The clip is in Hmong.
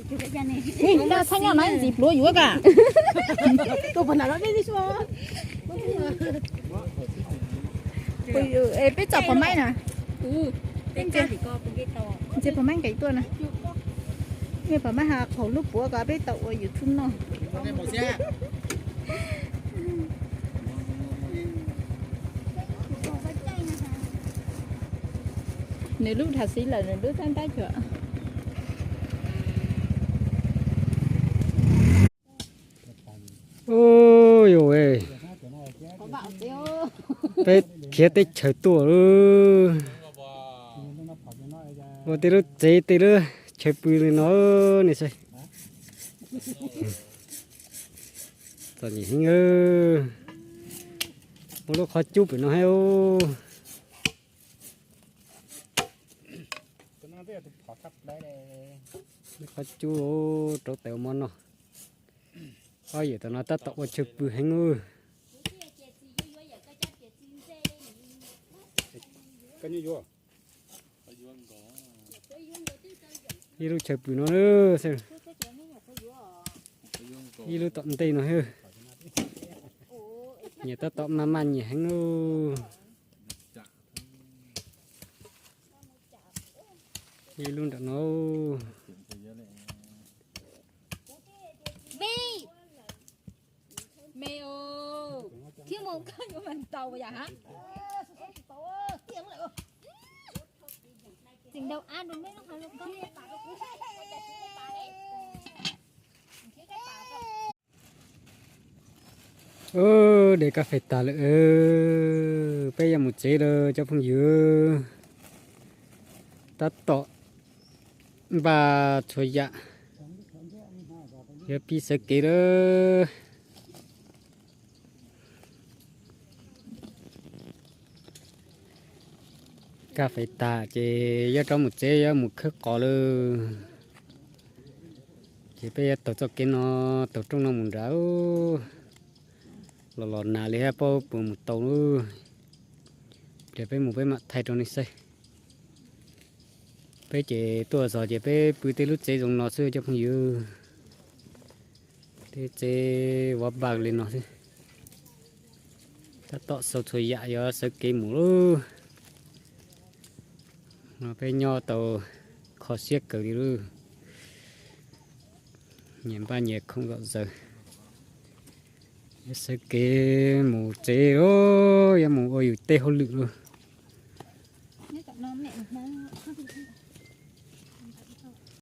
Ua, thaij nyoj na, ntxiv pluav yuav ka. Peb tso pov maib nkees tuaj na. Peb pov maib has qhaum lub puav kom peb tau ua YouTube no. Nws lub dhas xiv lawm, nws lub tab ntab cuam. Ua yuav, peb khiav teb chaws tuaj lawm. Ua tej lub tsev tej lub chaw pw li no ne saib. Txom nyem heev. Muaj lub qhov cub pem no thiab. Lub qhov cub rauv taws ua mov noj. Ob yawm tam no tab tom ua chaw pw heev. Ib lub chaw pw no, ib lub tom ntej no thiab. Nyias tab tom maj maj nyias heev lauj. Ib lub nram no. De kas fes tas lawm, peb yuav mus tsev lawm cov phooj ywg. Tab tom npaj txhua yam, yuav pib sawv kev lawm. Kas fes tas ces yuav rov mus tsev, yuav mus khawb qos lawm. Ces peb yuav taug txoj kev no, taug roob no mus nrad. Los los nag li thiab, paub puas mus tau lawm. Pliag peb mus peb mam thaij rau nej saib. Peb ces tuaj txog ces peb pw tej lub tsev zoo no xwb cov phooj ywg. Tej tsev vov npaj li no xwb. Tab tom xau txhua yam yuav sawv kev mus lawm. No peb nyob tau kho siab kawg li lawm. Nyias npaj nyias khoom zom zaws. Yuav sawv kev mus tsev lawm, yuav mus ua yus tej hauj lwm lawm.